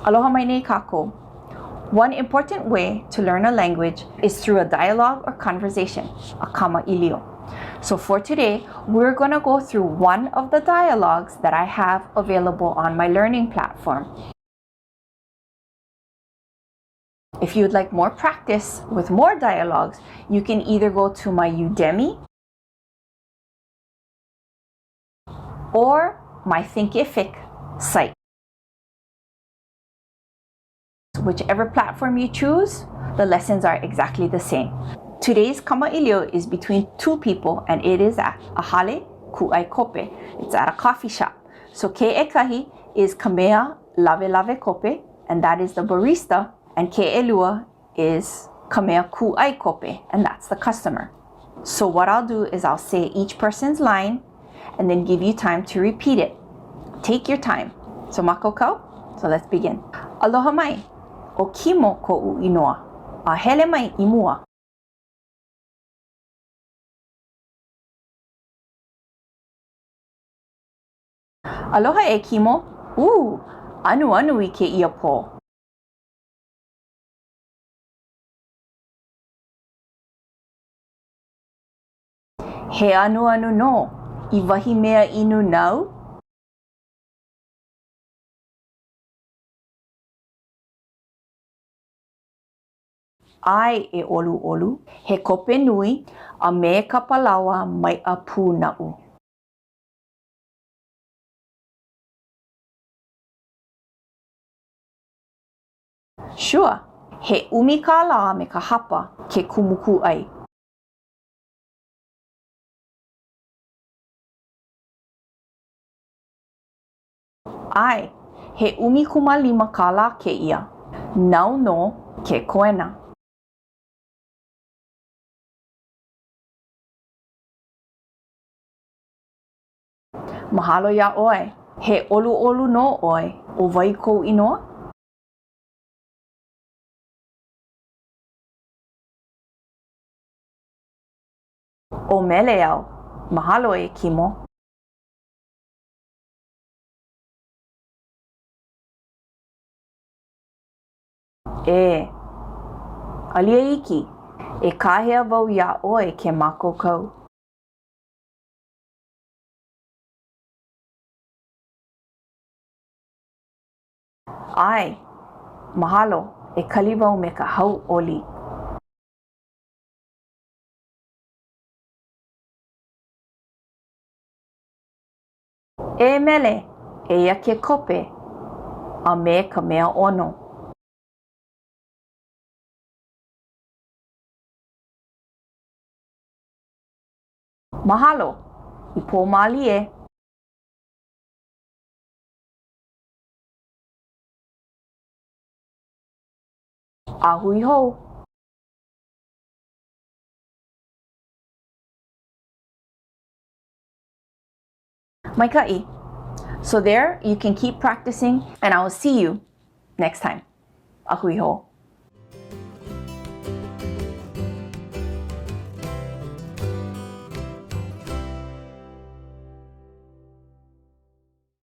Aloha mai nei kākou. One important way to learn a language is through a dialogue or conversation, a kamaʻilio. So for today, we're going to go through one of the dialogues that I have available on my learning platform. If you'd like more practice with more dialogues, you can either go to my Udemy or my Thinkific site. Whichever platform you choose, the lessons are exactly the same. Today's kamaʻilio is between two people and it is at a hale kūʻai kope. It's at a coffee shop. So ke ʻekahi is ka mea lawelawe kope and that is the barista and ke ʻelua is ka mea kūʻai kope and that's the customer. So what I'll do is I'll say each person's line and then give you time to repeat it. Take your time. So mākaukau? So let's begin. Aloha mai, ʻo Kimo koʻu inoa. A hele mai i mua. Aloha e Kimo. Ū, anuanu i kēia pō. He anuanu nō i wahi mea inu nāu? ʻAe e ʻoluʻolu, he kope nui a me ka palaoa maiʻa pū naʻu. Sure, he ʻumi kālā me ka hapa ke kumukūʻai. ʻAe, he 15 kālā kēia. Nāu nō ke koena. Mahalo iā ʻoe. He ʻoluʻolu nō ʻoe. ʻO wai kou inoa? ʻO Mele au. Mahalo e Kimo. E. Alia iki, e kāhea wau iā ʻoe ke mākaukau. ʻAe. Mahalo, e kali wau me ka hauʻoli. E Mele, eia ke kope a me ka mea ʻono. Mahalo, i pō mālie. A hui hou. Maikaʻi. So there you can keep practicing and I will see you next time. A hui hou.